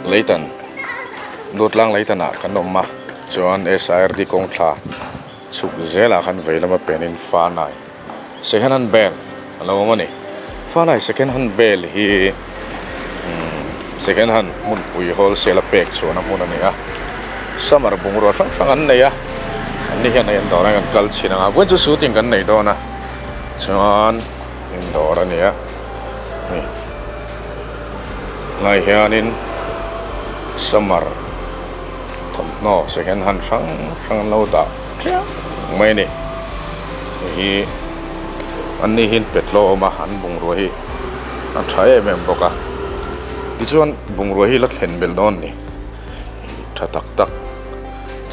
Leitan Dawtlang Leitanah kan awm a chuan SIRD kawng thla chhuk zelah khan vei lama penin Fanai second hand bel a lo awm a ni. Fanai second hand bel hi second hand hmunpui wholesale a pek chhuahna hmun a ni a, summer bungrua hrang hrang an nei a, an ni hian hei an dawr a kan kal chhin ang a, vawiin chu shooting kan nei dawn a chuan in dawr a ni a hei lai hianin summer thawmhnaw second hand hrang hrang an lo dah chiang mai a ni hei hi an ni hian petlawh a awm a an bungrua hi a tha em em bawk a tichuan bungrua hi la thlen belh dawn a ni tha tak tak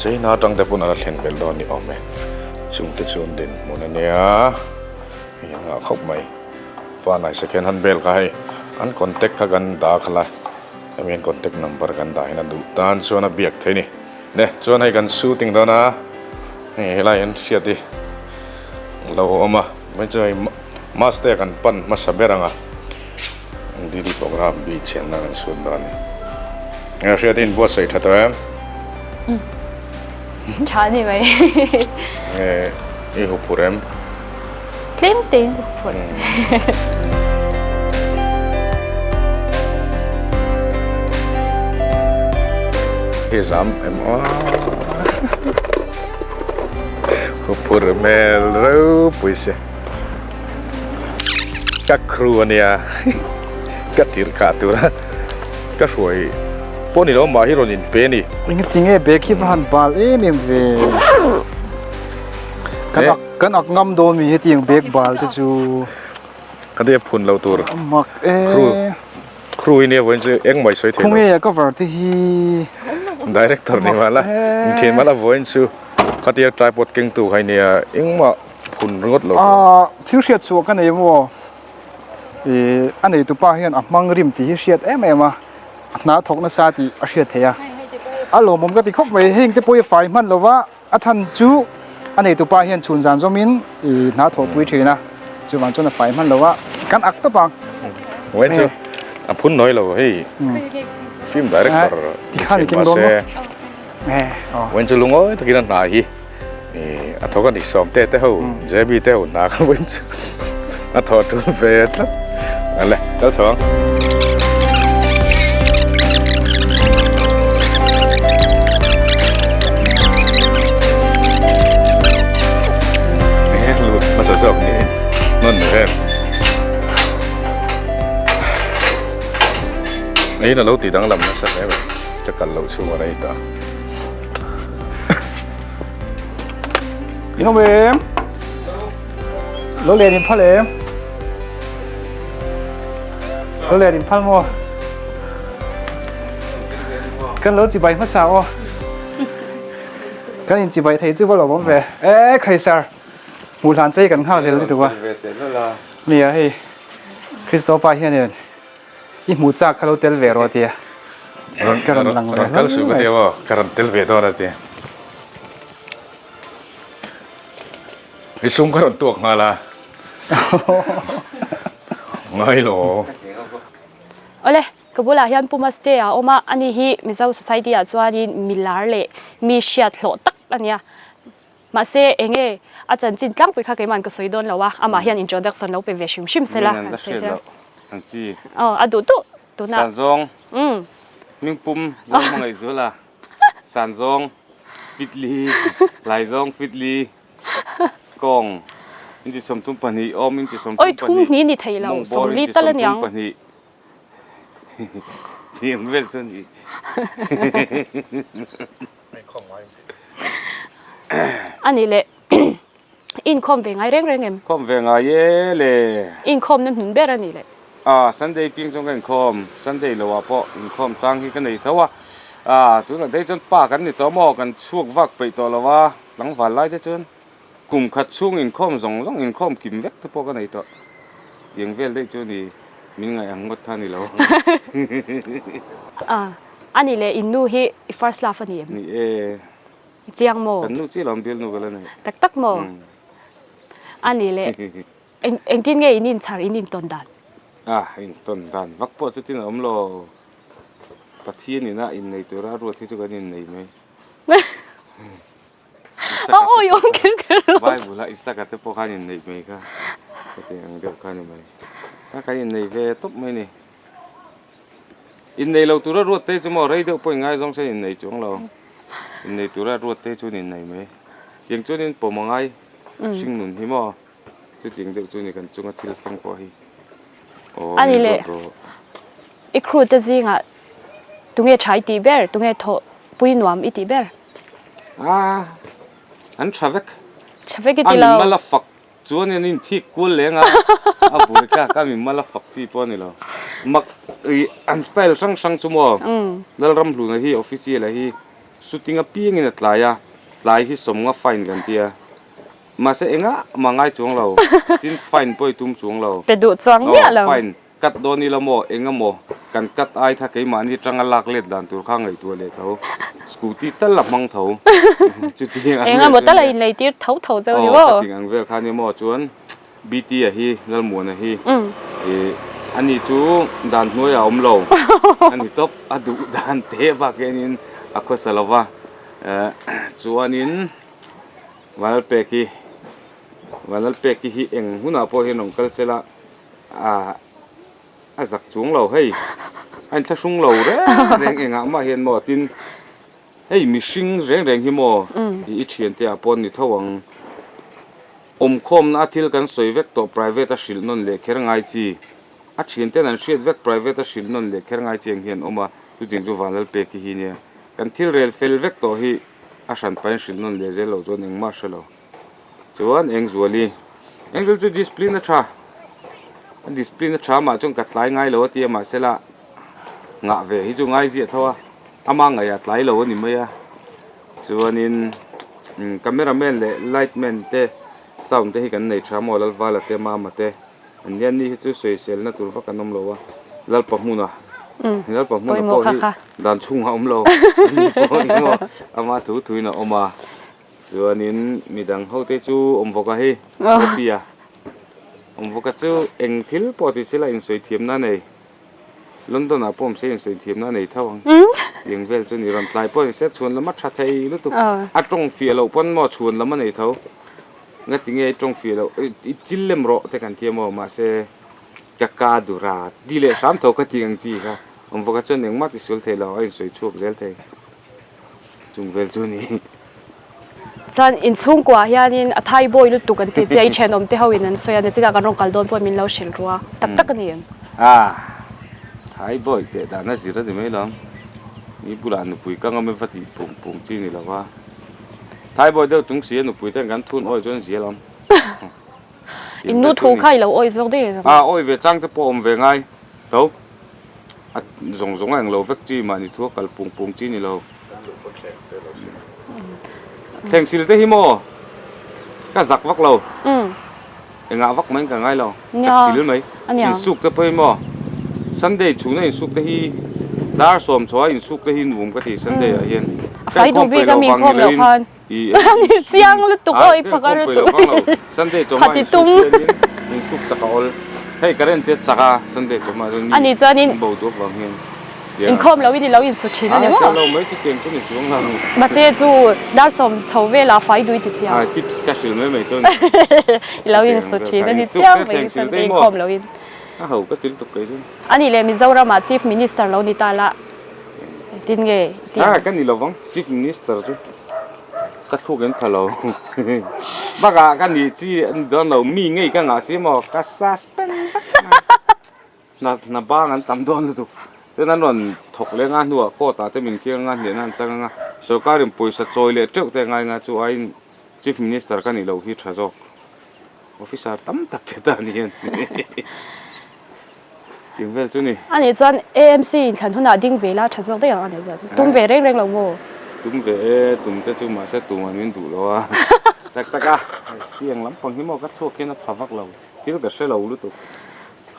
china atang te pawn a la thlen belh dawn a ni awm e chungte chu an dinhmun a nia. Hei an ngah khawp mai fanai second hand vel kha hei an contact kha kan dah kha la hemi an contact number kan dah hian a duh tan chuan a biak theih a ni ne chuan hei kan shooting dawn a hei helai an hriat hi lo awm a mai chu hei mask te kan pan hmasa ber ang a D D program bih chhiatna kan shoot dawn a ni nge hriat hi inbuatsaih tha tawh em? Tha a ni mai. Nge i huphurh em? Tlem te in huphurh. I zam em aw. Huphurh hmel ropui si. Ka crew a nia. Ka tirh kah tura ka hruai pawh ni lo mah hi rawn inpe a ni. Engati nge bag hi va han bal em em ve. Kan ak kan ak ngam dawn mi hetiang bag bal te chu. Ka tia phun lo tur. Mak e. Crew crew hi nia vawiin chu eng mai sawi thei lo. Khawnge a cover te hi. Director ni mah la inthian mah la vawiin chu khatia tripod keng tu kha i nia engmah phun ringawt lo tur. Ahh thil hriat chhuah ka nei maw. Ih a neitu pa hian a hmang rim tih hi hriat em em a a hna thawk nasa tih a hriat theih a a lawmawm ka ti khawp mai heng te pawh hi fai hman lova a chhan chu a neitu pa hian chhun zan zawmin ih hna thawh pui thin a chuvang chuan a fai hman lova kan ak tawp ang. Vawiin chu a phun nawi lo hei film director tikhan i keng dawn maw vawiin chu lungawi takin a hna hi A thawk a ni Sawmte te ho JB te ho hna kha vawiin chu a thawh tul ve tlat ale kal chho ang. Lut hmasa zawk niin hman ni vel. Ei na lo tih danglam nasa hle mai ka kal loh chhung a rei ta. In awm em? Lo len in phal em? Lo len in phal maw? Kan lo chibai hmasa aw. Kan in chibai thei chu va lo awm ve. E khai sir. Hmuh hlan chei kan nghak hlel lutuk a. Nia hei Christopher hianin I hmuh chak kha lo tel ve rawh tia. Ka rawn lang ve hlauh mai. Kal suh ka tia maw? Ka rawn tel ve dawn a tia. I sum ka rawn tuak nghal a. Ngai lo. Awle, ka bulah hian Pu Mastea a awm a, ani hi Mizo Society ah chuanin milar leh mi hriat hlawh tak a nia. Mahse, enge a chanchin tlangpui kha keima'n ka sawi dawn lo a, amah hian introduction lo pe ve hrim hrim sela kan sawi zel. Ang chi. Aw, a duh duh tunah. Sanzawng. Umm. Hmingpum zawng hmangaih zual a. Sanzawng, Fitli, Laizawng, Fitli, Kawng, inchi 32, Awm, inchi 32. Oi, thum hnih ni thei lo, 40 tal aniang. Mawng bawr, inchi 32. Hniam vel chu a ni. A nih leh inkhawm ve ngai reng reng em? Khawm ve ngai e le. Inkhawm na hnun ber a nih leh? A, Sunday ping chuan ka inkhawm, Sunday lo ah pawh inkhawm chang hi ka nei tho a. A, tunah te hi chuan pa kan ni tawh maw, kan chhuak vak peih tawh lo a, tlangval lai te chuan kum khat chhung inkhawm zawng zawng inkhawm kim vek te pawh ka nei tawh. Tiang vel daih chu a ni, min ngaih ang ngawt kha a ni lo. A, A nih leh in nu hi i first love a ni em? Ni e. I chiang maw? Kan nu chiah lo an bial nu ka la nei. Tak tak maw? A nih leh eng engtin nge in inchhar in intawn dan? A, intawn dan vak pawh chutin a awm lo. Pathian ina innei tura ruat hi chu kan innei mai. A awi awm kher kher lo. Bible a Isaka te pawh khan inneih mai kha hetiang ang deuh kha a ni mai. Kha kan innei ve tawp mai ni. Innei lo tura ruat te chu maw rei deuh pawh inngaizawng se innei chuang lo. Innei tura ruat te chu an innei mai. Tiang chuan in pawm a ngai hring nun hi maw chutiang deuh chu ni kan chunga thil thleng pawh hi. Aw min zawt rawh. I crew te zingah tunge tha i tih ber tunge thawh pui nuam i tih ber? A an tha vek. Tha vek i ti lo. A mimal a fak chuan in inthik kual leng a, a buai kha ka mimal a fak chi pawh a ni lo. Mak i an style hrang hrang chu maw Lalramhluna hi official a hi shooting apiangin a tlai a, tlai hi sawmnga fine kan tia. Mahse engah mah ngai chuang lo, tin fine pawh i tum chuang lo. Pe duh chuang miah lo. Fine Cut dawn ila maw? Eng emaw kan cut ai kha keimahni tanga lak let dan tur kha ngaihtuah leh tho. Scooty tal a hmang tho. Chuti ang Eng emaw tal a inlei tir tho tho cheu ni maw? Aw, ka ting ang vel kha nia maw? Chuan BT-a hi, Lalmuana hi, ih ani chu dan hnuaiah a awm lo. A ni tawp, a duh dan teh bak hianin a khawsa lo va. Chuanin Vanlalpeki, Vanlalpeki hi eng hunah pawh hian rawn kal sela, A a zak chung lo hei a inthlahrung lo reng reng engah mah hian maw tin hei mihring reng reng hi maw i thiante ah pawh ni tho ang awmkhawmna a thil kan sawi vek tawh private a hrilh nawn leh kher ngai chi a thianten an hriat vek private a hrilh nawn leh kher ngai chi ang hi an awm a chuting chu Vanlalpeki hi nia kan thil rel fel vek tawh hi a hran pahin hrilh nawn leh zel loh chuan engmah hre lo. Chuan Engzuali, Engzuali chu discipline a tha, a discipline a tha mah chuan ka tlai ngai lo a ti a mahsela ngah ve hi chu ngai ziah tho a, ama ngaih a tlai lo a ni mai a. Chuanin camera man leh light man te sound te hi kan nei tha maw Lalvala te Mama te an nia ni hi chu sawiselna tur vak an awm lo a, Lalpa hmuna, Lalpa hmuna pawh hi dan chhungah a awm lo a ni pawh hi maw ama thu thuin a awm a. Chuanin midang hote chu awmvawka hi Copy a awmvawka chu eng thil pawh ti sela insawi thiamna a nei. London ah pawh awm se insawi thiamna a nei tho ang. Tiang vel chu ni rawn tlai pawh ni se chhuan lam a tha thei lutuk. A tawng fiah loh pawn maw chhuan lam a nei tho. Ngati nge i tawng fiah loh i chil lem rawh te kan tia maw mahse ka ka dura ti leh hram tho kha ti ang chi kha awmvawka chuan engmah ti sual thei lo a insawi chhuak zel thei. Chung vel chu ni. Chuan inchhungkuah hianin a thai bawi lutuk an tih chi a, i thenawm te ho in an sawi a, nachinah kan rawn kal dawn pawhin min lo hrilh ru a, tak tak a ni em? A, thai bawi teh dan a zir a ni mai lo. Mi bulah nupui ka ngam e va tih pung pung chi ni lo va. Thai bawi deuh chung si a nupui ten kan thun awi chuan zia lo. In nu thu kha i lo awi zawk daih em? A, awi ve chang te pawh awm ve ngai tho. A zawng zawng a englo vek chi mahni thu a kal pung pung chi ni lo. Thleng sil te hi maw ka zak vak lo. Engah vak mai in ka ngai lo. Ka sil mai. Insuk te pawh hi maw Sunday chhuna insuk te hi dar sawm chhuah a insuk te hi nuam ka ti Sunday ah hian. A fai duh bik a mi inkhawm loh khan. Ani chiang lutuk aw i phak a lutuk. Khati tum. Ani chuanin inkhawm loin i lo insu thin a ni maw? Mahse chu dar sawm chho vela fai dui ti chiang. I lo insu thin a ni chiang mai Sunday inkhawm loin. Ani leh Mizoramah Chief Minister lo ni ta la. Engtin nge i tih ang? Ah, ka ni lovang. Chief Minister chu ka thluk em tha lo. Bakah ka nih chi a ni dawn lo. Mi ngei ka ngah si maw? Ka suspend vek mai. Hna hna bang an tam dawn lutuk. Chuan an rawn thawk leng a hnuah court ah te min kiang anga hniahna an chang anga sorkarin pawisa chawi leh teuh te a ngai nga chu aiin Chief Minister ka nih loh hi tha zawk. Officer tam tak te tan hian. Ting vel chu ni. A nih chuan AMC inthlan hunah ding ve la tha zawk daih ang a nih chuan. Tum ve reng reng lo maw? Tum ve e, tum te chu mahse tum an min duh lo a. Tak tak a, hetiang lampang hi maw ka thluak hian a pha vak lo, thil ka hre lo lutuk.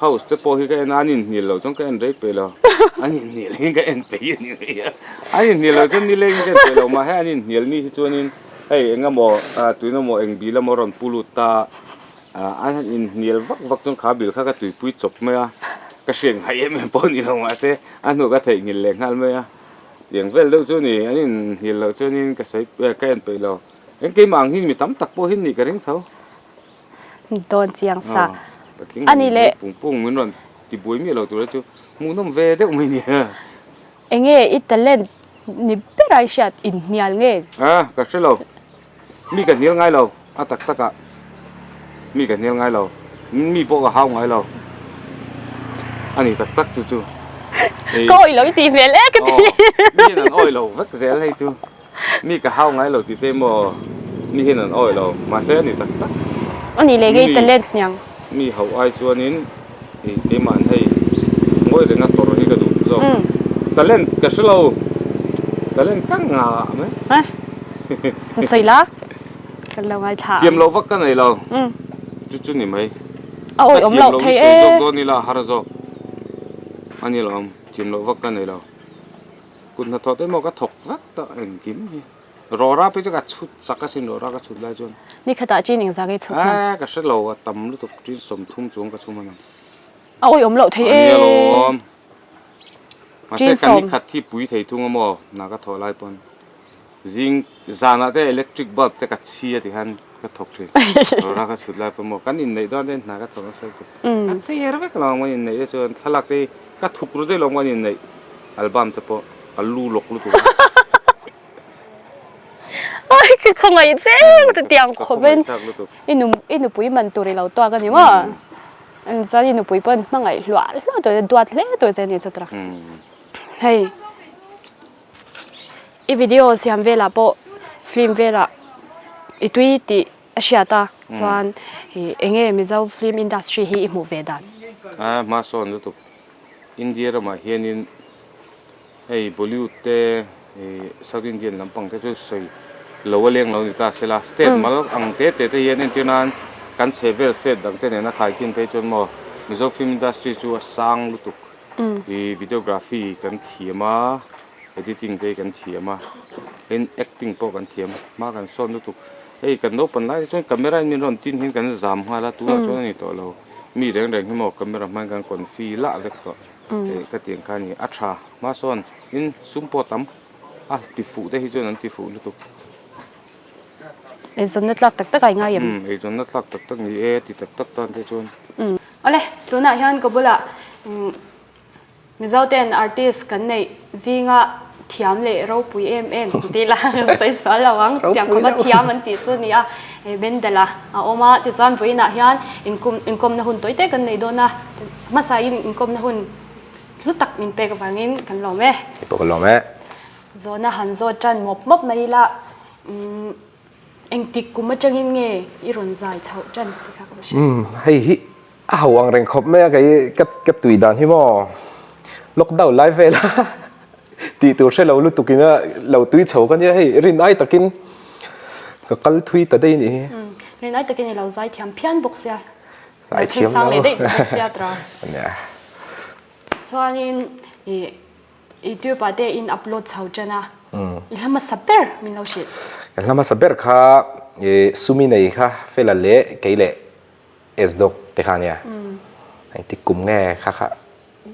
House te pawh hi ka en a, an inhnial loh chuan ka en rei peih lo. An inhnial in ka en peih a ni mai a. An inhnial loh chuan nileng in ka en peih lo, mahse an inhnial ni hi chuanin hei eng emaw tuina maw eng bil emaw rawn pu lut ta. A han inhnial vak vak chuan kha bil kha ka tuipui chawp mai a. Ka hriat ngai em em pawh ni lo mahse a hnu ka theihnghilh leh nghal mai a. Tiang vel deuh chu ni, an inhnial loh chuanin ka sawi ka en peih lo. Eng keimah ang hi mi tam tak pawh hi nih ka ring tho. Dawn chiang sa. Patling han inhnial pung pung min rawn tibuai miah lo tura chu hmuhnawm ve deuh mai nia. Enge i talent ni ber a i hriat inhnial nge? A, ka hre lo. Mi ka hnial ngai lo, a tak tak ah mi ka hnial ngai lo, mi pawh ka hau ngai lo, a ni tak tak chu chu. Ka awih lo i tih hmel e ka ti. Mi hian an awih lo vek zel hei chu, mi ka hau ngai lo tih te emaw mi hian an awih lo, mahse a ni tak tak. A nih leh ngei talent hniang. Mi hauh ai chuanin i keima'n hei ngawi renga tawrh hi ka duh zawk. Talent ka hre lo, talent ka ngah mai. Ka sawi la, kan lo ngaithla ang. Thiam loh vak ka nei lo, chu chu ni mai. A awih awm loh thei e. Ka thiam loh hi sawi zawk dawn ila a har zawk. A ni lo, thiam loh vak ka nei lo. Kut hnathawh te emaw ka thawk vek ta engkim hi. Rawra phei chu ka chhut chak asin rawra ka chhut lai chuan. Ni khatah chin engzah nge chhut hman? Aaa ka hre lo a tam lutuk chin 30 chuang ka chhum a nang. A awih awm loh thei e. A nia lawm. Mahse ka ni khat hi pui thei thung a maw na ka thawh lai pawn zing zanah te electric bulb te ka chhi a ti khan ka thawk thin. Rawra ka chhut lai pawn maw kan inneih dawn te hna ka thawk nasa lutuk. Ka cher vek lo ang kan inneih te chuan thlalak te hi ka thuk ru daih lo ang kan inneih album te pawh ka lu lawk lutuk a. Ai ka khawngaih cheng ta tiang khawpin i nu i nupui man tur i lo tuak a ni maw? Chuan i nupui pawn hmangaih hluah hluah tur che duat hle tur che a ni chutra. Hei i video siam velah pawh film velah i tui tih a hriat a chuan eng nge Mizo film industry hi i hmuh ve dan? A hmasawn lutuk India ramah hianin Hei Bollywood te South Indian lampang te chu sawi lo a leng lo ni ta sela, state mal ang te te te hian entir nan kan chhe vel state dang te nena khaikhin phei chuan maw Mizo film industry chu a sang lutuk i videography kan thiam a, editing te hi kan thiam a, tin acting pawh kan thiam hma kan sawn lutuk. Hei kan naupan lai te chuan camera in min rawn tin hian kan zam nghal a, tunah chuan a ni tawh lo, mi reng reng hi maw camera hmangin kan confi lah vek tawh. Tih ka tih ang kha a ni. A tha. Hmasawn in sum pawh tam a ti fuh te hi chuan an ti fuh lutuk. Eizawnna tlak tak tak a ingai em? Umm eizawnna tlak tak tak ni e ti tak tak tan te chuan. Umm awle tunah hian ka bulah Mizo ten artist kan neih zinga thiam leh ropui em em tih la kan sawi sual lo ang tiang khawpa thiam an tih chu a ni a Bendel-a a awm a tichuan vawiinah hian inkum inkawmna hun tawi te kan nei dawn a. Hmasain inkawmna hun hlu tak min pek avangin kan lawm e. Kei pawh ka lawm e. Zawhna han zawt tan mawp mawp mai ila, umm engtik kum atangin nge i rawn zai chhoh tan tih kha ka va hria. Umm hei hi a ho ang reng khawp mai a kei ka ka tui dan hi maw lockdown lai vel a tih tur hre lo lutuk ina lo tui chho ka nia hei rin ai takin ka kal thui ta daih a nih hi. Umm rin ai takin i lo zai thiam phian bawk sia. Ai thiam lo. Leh daih bawk sia tra. Nia. Chuanin i YouTube ah te in upload chho ṭan a. I hla hmasa ber min lo hrilh. Kan hla hmasa ber kha i Sumi nei kha Fela leh kei leh Sdog te kha nia. Engtik kum nge kha kha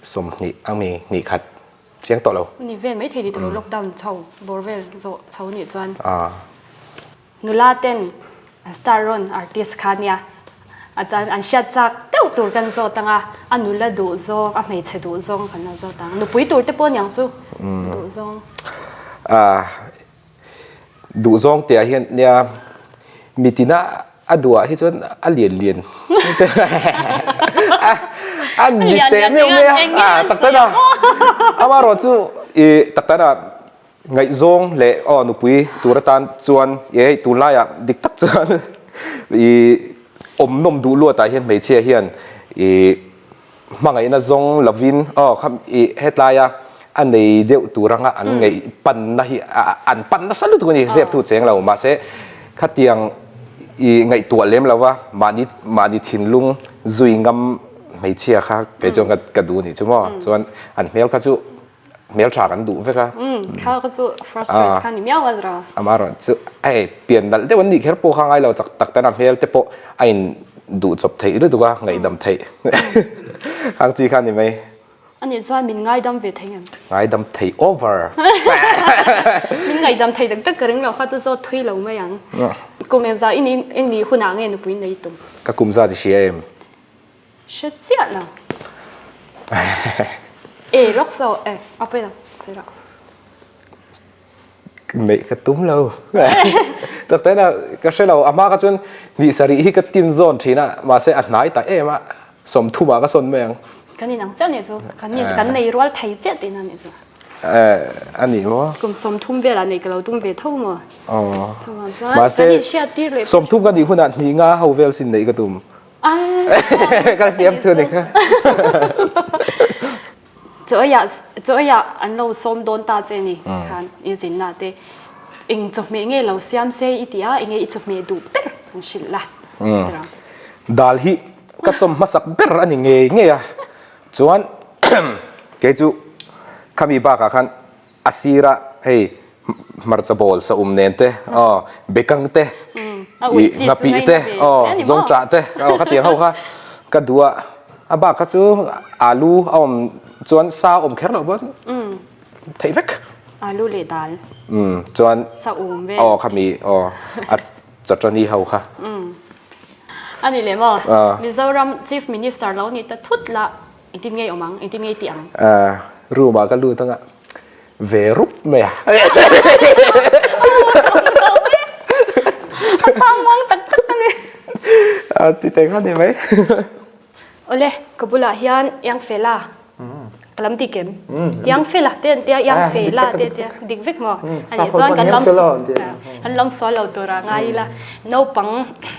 20 ami hnih khat Chiang tawh lo. Ni vel maithei ni tawh lo lockdown chho bawr vel zawh chho nih chuan. Nula ten an star rawn artist kha nia a chuan an hriat chak deuh tur kan zawt ang a, a nula duh zawng a hmeichhe duh zawng kan lo zawt ang, nupui tur te pawh niang chu duh zawng. Aaa duh zawng tih ah hian nia mitina a duh ah hi chuan a lian lian a ni teh meuh mai a tak tak a amaherawhchu ih tak tak a. Ngaihzawng leh aw nupui tur atan chuan i hei tunlaiah dik tak chuan i awm nawm duh luatah hian hmeichhia hian i hmangaihna zawng lovin aw kha i hetlaia a nei deuh tur anga an ngaih panna hi an pan nasa lutuk a ni zep thu cheng lo mahse khatiang i ngaihtuah lem lova mahni mahni thinlung zui ngam hmeichhia kha kei chuan ka duh a nih chu maw chuan an hmel kha chu hmeltha kan duh vek a. Umm thla kha chu first choice kha ni miau a zra. Amaherawh chu hei pian nalh deuh an nih kher pawh kha ngai lo tak tak tan a hmel te pawh a in duh chawp theih lutuk a ngaihdam theih. Khang chi kha ni mai. Anih chuan min ngaidam ve thei ngem? Ngaidam thei over. Min ngaidam thei tak tak ka ring lo kha chu zawt thui lo mai ang. Kum engzah in eng ni hunah nge nupui nei tum? Ka kum zat i hria em? Hre chiah lo. E lawk so e a pawi lo sawi rawh. Neih ka tum lo. Tak taina ka hre lo a hma kha chuan hnih sarih hi ka tin zawn thin a mahse a hnai ta em a sawmthum ah ka sawn mai ang. Kan inang chiah nih chu kan kan nei rual thei chiah tihna nih chu. A ni maw? Kum 30 velah nei ka lo tum ve tho maw? Aw. Chuvang chuan kan inhriat tir leh. 30 ka nih hunah hnih nga ho vel sin neih ka tum. Ka fiam thu ni kha. Chawiah chawiah an lo sawm dawn ta che ni khan i zinna te eng chawhmeh nge lo siam se i ti a enge i chawhmeh duh ber an hrilh la. Dal hi ka sawm hmasak ber a ni ngei ngei a chuan kei chu khami bakah khan A sira hei hmarcha bawl sa um nen te aw bekang te ih nghapih te aw zawngṭah te aw khatiang ho kha ka duh a a bak kha chu alu a awm chuan sa a awm kher loh pawn theih vek. Alu leh dal. Um chuan sa um vel. Aw khami aw a chawṭani ho kha. A ni leh maw Mizoram Chief Minister lo ni ta thut la. Engtin ngei awm ang? Engtin ngei tih ang? Room ah ka lut anga ve rup mai a. A chang muang tak tak a ni. A ti teh kha ni mai. Awle, ka bulah hian Yang Fela ka lam ti kem. Yang Fela te an tia, Yang Fela te an tia. Dik vek maw? A nih chuan kan lam kan lam sual lo tura ngai ila. Naupang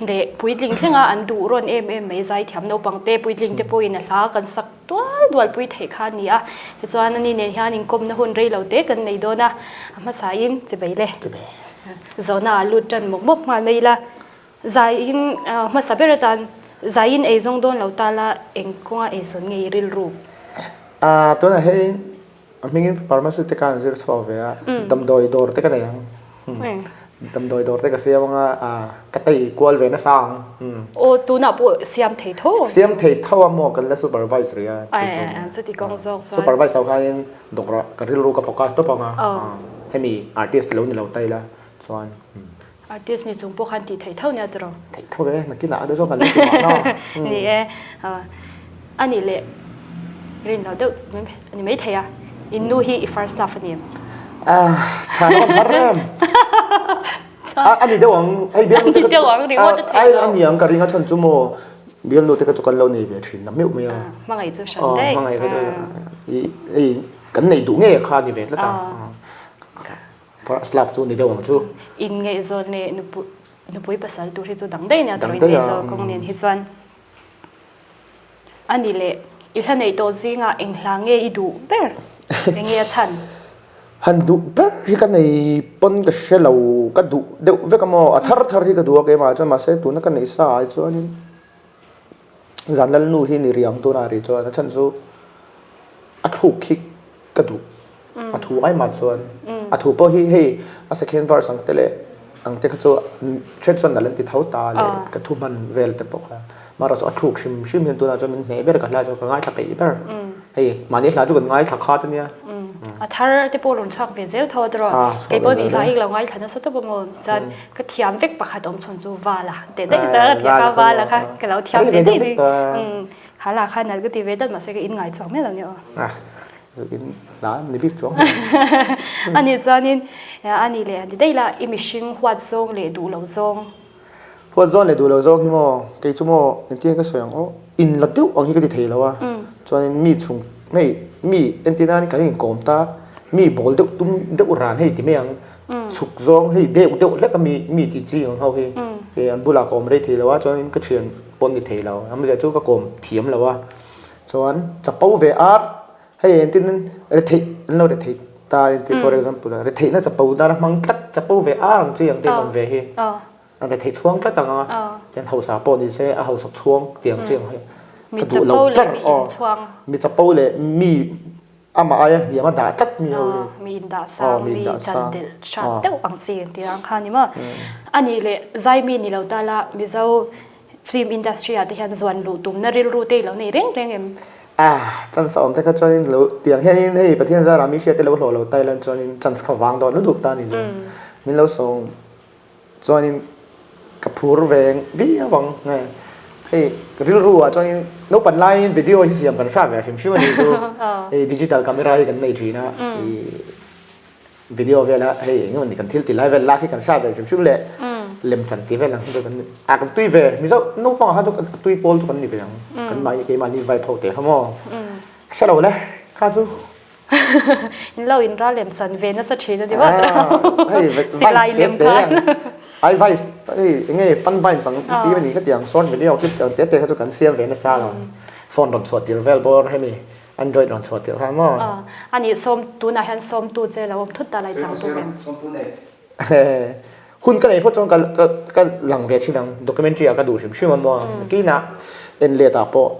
leh puitling thlenga an duh rawn em em mai zaithiam naupang te puitling te pawhin a hla kan sak tual dual pui theih kha a ni a. Tichuan ani nen hian inkawmna hun rei lo te kan nei dawn a, a hmasain chibei le zawhna ah lut tan mawp mawp nghal mai ila. Zaiin hmasa ber atan zaiin ei zawng dawn lo ta la eng kawnga ei sawn nge i rilru? Tunah hei A hmingin pharmacy te khan zir chhuak ve a, damdawi dawr te ka nei ang. Damdawi dawr te ka siam anga ka tei kual ve nasa ang. Aw tunah pawh siam thei tho. Siam thei tho a maw kan la supervise rih a. Chuti kawng zawk chuan. Supervise loh khanin dawrah ka rilru ka focus tawp anga hemi artist lo ni lo ta ila chuan. Artist ni chung pawh khan tih theih tho nia tiraw? Theih tho e, nakinah a deuh kan lo ti mahna. Ni e, a nih leh rin lo deuh a ni maithei a, in nu hi i first love a ni em? Chhan a har em. A ni deuh ang, hei bialnu te ka deuh ang ringawt a thei lo. A ni ang ka ring a chhan chu maw bialnu te ka chu kan lo nei ve thin na meuh mai a. Hmangaih chu hran daih. Hmangaih ka chu hei kan neih duh ngei kha a ni ve tlat a. First love chu ni deuh ang chu. Inngaihzawn leh nupui pasal tur hi chu dang daih nia tawh inngaihzawn kawng nen hi chuan a ni leh i hla neih tawh zingah eng hla nge i duh ber eng nge a chhan? Han duh ber hi ka nei pawn ka hre lo ka duh deuh vek a maw a thar thar hi ka duh a keimah chuan mahse tuna ka neih sa ai chuanin zan lalnu hi ni riang tunah rih chuan a chhan chu a thluk hi ka duh a thu ai mah chuan a thu pawh hi hei a second verse ang te leh ang te kha chu then chuan nalh an ti tho ta leh ka thu hman vel te pawh kha mahra chu a thluk hrim hrim hian tunah chuan min hneh ber ka hla chu ka ngaithla peih ber hei mahni hla chu kan ngaithla khat ania a thar te pawh rawn chhuak ve zel tho a tiraw kei pawh i hla hi ka lo ngaithla nasa tawp a maw chuan ka thiam vek pakhat awm chhun chu vala teh daih zel a tia ka vala kha ka lo thiam ve daih mai kha lah kha nalh ka ti ve daih mahse ka inngai chhuak miah lo nia aw. In hla ni bik chuang A nih chuanin a nih leh han ti daih la, i mihring huat zawng leh duh lo zawng. Huat zawng leh duh lo zawng hi maw, kei chu maw engtin ka sawi ang aw, in la deuh ang hi ka ti thei lo a, chuanin mi chhung hei mi entir nan kan inkawm ta, mi bawl deuh tum deuh ran hei ti mai ang, chhuk zawng hei deuh deuh hlek a mi mi tih chi ang ho hi, kei an bulah ka awm rei thei lo a, chuanin ka thian pawn ni thei lo, amzia chu ka kawm thiam lo a. Chuan chapo ve ar hei engtin retheih an lo retheih ta engtin for example a retheihna chapo nana hmang tlat chapo ve ar ang chi ang te awm ve hi an retheih chhuang tlat ang a chuan hausa pawh ni se a hausak chhuang tih ang chi ang hi ka duh lo ber aw mi chapo leh mi Amah aia hniam a dah tlat mi ho hi. Mi indah sang, mi chan delh hrat deuh ang chi an tih ang kha a ni maw? A nih leh Zaimi ni lo ta la Mizo Film industry ah te hian zuan luh tumna rilru te i lo nei reng reng em? Ah, chance a awm te kha chuanin lo tiang hianin hei Pathian zarah mi hriat te lo hlawh lo ta ila chuanin chance kha vang dawn lutuk ta a ni chu. Min lo sawm chuanin ka phur ve viau ang nge hei rilru ah chuanin naupan laiin video hi siam kan hrat ve hrim hrim a ni chu. Hei digital camera hi kan nei thin a ih. Video vela hei eng emaw ni kan thil ti lai vel lak hi kan hriat ve hrim hrim leh lem chan ti vel ang hi chu kan a kan tui ve Mizo naupang ah khan chu tui pawl chu kan ni ve ang kan mahni keimahni vibe ho teh kha maw ka hre lo le kha chu In lo in ral lem chan ve nasa thin a ni vat hei silai lem khan ai vibe hei eng nge fun vines ang ti a ni ka ti ang short video clip te te kha chu kan siam ve nasa lo phone rawn chhuah tir vel bawr hemi Android rawn chhuah tirh kha maw? Aw, a nih sawm, tunah hian sawmtu che lo awm thut ta lai chang tu em? Sawmtu nei. Hun ka nei phawt chuan ka ka ka lang ve thin ang, documentary ah ka duh hrim hrim a maw? Kinah en let ah pawh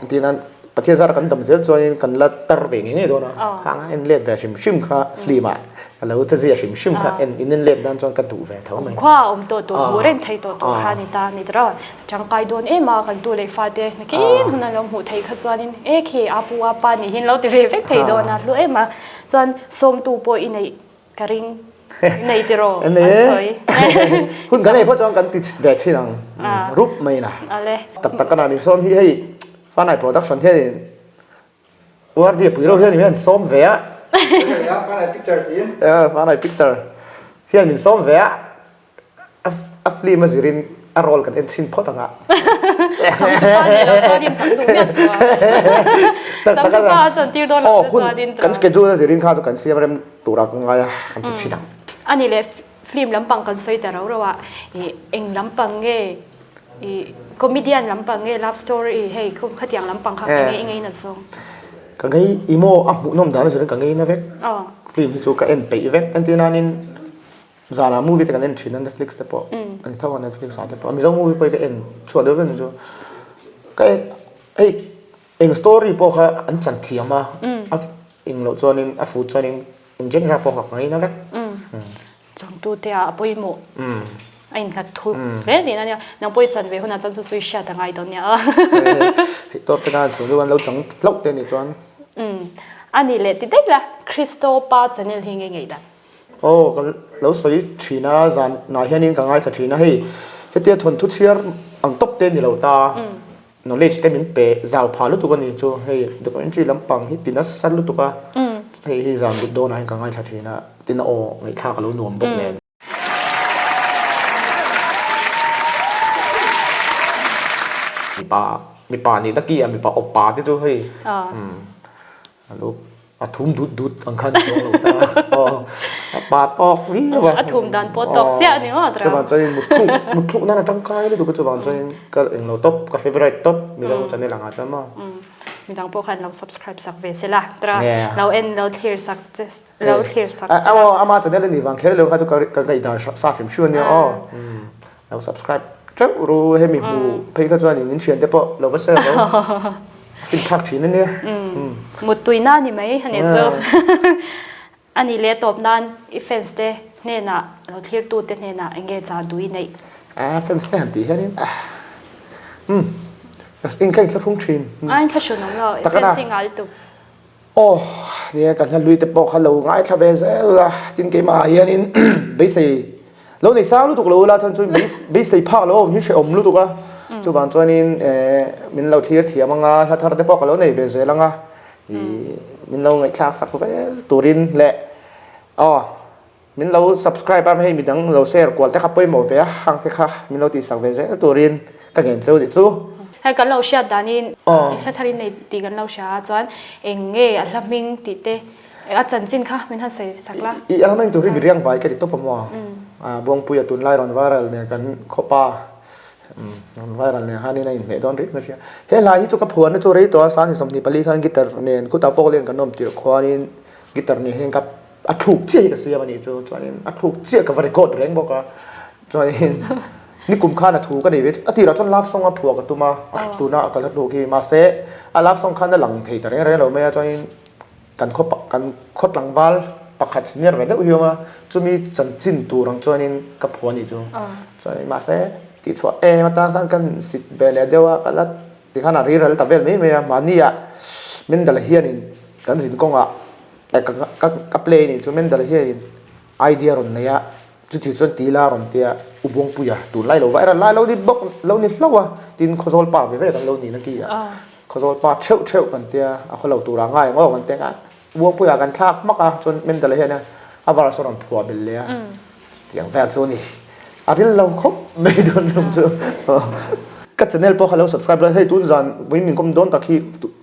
tina Pathian zara kan dam zel chuanin kan la tar ve ngei ngei dawn a, khang a en let ve hrim hrim kha film ah ka lo che zia hrim hrim kha en in en let nan chuan ka duh ve tho mai. Khua a awm tawh tur, hmuh reng thei tawh tur kha a ni ta a ni tawh. Tangkai dawn em a, kan tu leh fate nakin hun an lo hmuh theih kha chuanin e khi a pu a pa nih hi an lo ti ve vek thei dawn a, hlu em a. Chuan sawmtu pawh i neih ka ring, i nei tiraw an sawi. Hun kan ei phawt chuan kan ti ve thin ang rup mai na. Tak tak a ni sawm hi hei Fanai production hianin URD pui reuh hian hian sawm ve a. Fanai pictures in. Fanai picture hian min sawm ve a. A film a zirin a role kan en chhin phawt ang a. Changtupa nih loh chuanin chang duh miah suh a. Changtupa a chan tir dawn loh te chuanin. Kan schedule a zirin kha chu kan siam rem tura ka ngai a, kan ti chhin ang. A nih leh film lampang kan sawi ta rau rau a, eng lampang nge comedian lampang nge love story hei khatiang lampang kha ka ngei ngei nat zawng. Ka ngei i maw a hmuhnawm dan a zirin ka ngei na vek. Film hi chu ka en peih vek entir nanin Zanah movie te kan en thin a Netflix te pawh a ni tho a Netflix ah te pawh Mizo movie pawh hi ka en chhuah deuh vek chu ka en hei eng story pawh kha an chan thiam a a eng loh chuanin a fuh chuanin eng genre pawh kha ka ngaina vek. Changtu te ah a pawimawh a innghat thu hle niin a nia nang pawh i chan ve hunah chuan chu chu i hriat a ngai dawn nia. Theih tawp te khan chhung chu an lo chang hlauh te a nih chuan. A nih leh ti daih la Christo pa channel hi nge ngei dan. Aw ka lo sawi thin a, zan nah hianin ka ngaithla thin a, hei hetia thawnthu chhiar ang tawp te ni lo ta, knowledge te min pe zau phah lutuk a ni chu, hei documentary lampang hi ti nasa lutuk a, hei hi zan but dawnah hian ka ngaithla thin a, tin a aw ngaihthlak a lo nuam bawk nen. Mipa mipa nih na ki a mipa awpa te chu hei A lo a thum dut dut ang khan chuang lo ta. Aw a pa tawk viau a. A thum dan pawh tawk chiah a ni maw Tra? Chuvang chuanin mutthluk mutthluk nan a tangkai lutuk a chuvang chuanin ka englo tawp ka favourite tawp Mizo channel angah chuan maw. Midang pawh khan lo subscribe sak ve se la Tra lo en lo thlir sak che lo thlir sak che la. Aw ama channel a nih vang kher lo kha chu ka ka ngaihdan sa hrim hrim a nia aw. Lo subscribe teuh ru hemi hmu phei kha chuan in thian te pawh lo va share lo fin thlak thin a nia. Muttui na ni mai a nih chu. A nih leh tawp nan i fans te hnenah lo thlir tu te hnenah eng nge chah duh i neih? A fans te han tih hianin umm in ka inthlahrung thin. A inthlahrun awm lo i fans i ngal tuk. Aw, nia ka hla hlui te pawh kha lo ngaithla ve zel a, tin keimah ah hianin beisei lo nei sang lutuk lo ula chuan chu beisei phak lo awm hi hrehawm lutuk a, chuvang chuanin min lo thlir thiam anga hla thar te pawh ka lo nei ve zel anga ih min lo ngaihthlak sak zel turin leh aw. Min lo subscribe a hei midang lo share kual te kha pawimawh ve a hang te kha min lo tihsak ve zel turin ka ngen cheu nih chu. Hei kan lo hriat danin i hla tharin nei tih kan lo hria a chuan eng nge a hla hming tih te a chanchin kha min han sawi sak la. I a hla hming tur hi miriang vai ka ti tawp a maw a Buangpuia tunlai rawn viral nen kan khawpa rawn viral nen khanin a inhmeh dawn rih mai hria. He hla hi chu ka phuanna chu rei tawh a Sangni 24 khan guitar nen khutah Fawklen kan awm tirh khuanin guitar nen hian ka a thluk chiah hi ka siam a nih chu chuanin a thluk chiah ka va record reng bawk a chuanin nikum khan a thu ka nei ve a tirah chuan love song a phuah ka tum a a tuna a kal a thluk hi mahse a love song khan a lang thei ta reng reng lo mai a chuanin kan khaw kan khaw tlangval pakhat senior ve deuh hi a awm a chumi chanchin tur ang chuanin ka phuah a nih chu chuanin mahse. Tihchhuah em atan khan kan sit ve leh deuh a, ka la tikhan a riral ta vel mai mai a, mahnia Mendal hianin kan zin kawngah ka ka play nih chu Mendal hianin idea rawn nei a, chuti chuan ti ila rawn tia U Buangpuia tunlai lo va era lai lo ni bawk lo ni hlauh a, tin Khawzawl pa ve ve kan lo ni na ki a, Khawzawl pa theuh theuh kan tia a khaw lo turah ngai ang aw kan tia Buangpuia kan thlak hmak a, chuan Mendal hian a verse a rawn phuah belh leh a, chutiang vel chu a ni. A ril lo khawp mai dawn hlawm chu. Ka channel pawh kha lo subscribe la, hei tun zan vawiin min kawm dawn tak hi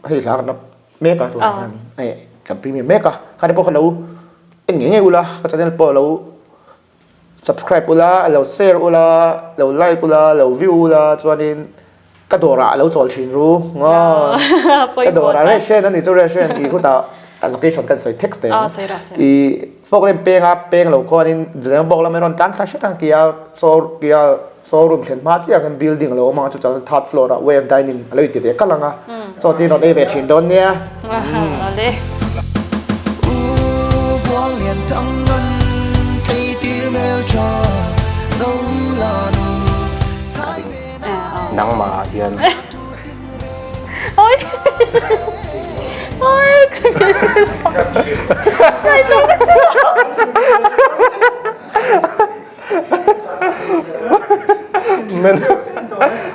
hei hla kan rap mek a tunah hian hei kan premium mek a, khate pawh kha lo en ngei ngei ula, ka channel pawh lo Subscribe ula, lo share ula, lo like ula, lo view ula chuanin ka dawrah a lo chawl thin ru. Ka dawrah restaurant a ni chu restaurant i khutah location kan sawi text te. I Falkland penga peng lo khuanin Zireng bawk lama rawn tlan thla hret a kia show kia showroom thlen hma chiah khan building a lo awm ang chu chuan third floor ah wave dining a lo inti ve kalh ang a. Chaw te rawn ei ve thin dawn nia. Nangmah ah hian. Oi. Oi. Sai tawh ka hre lo. Men.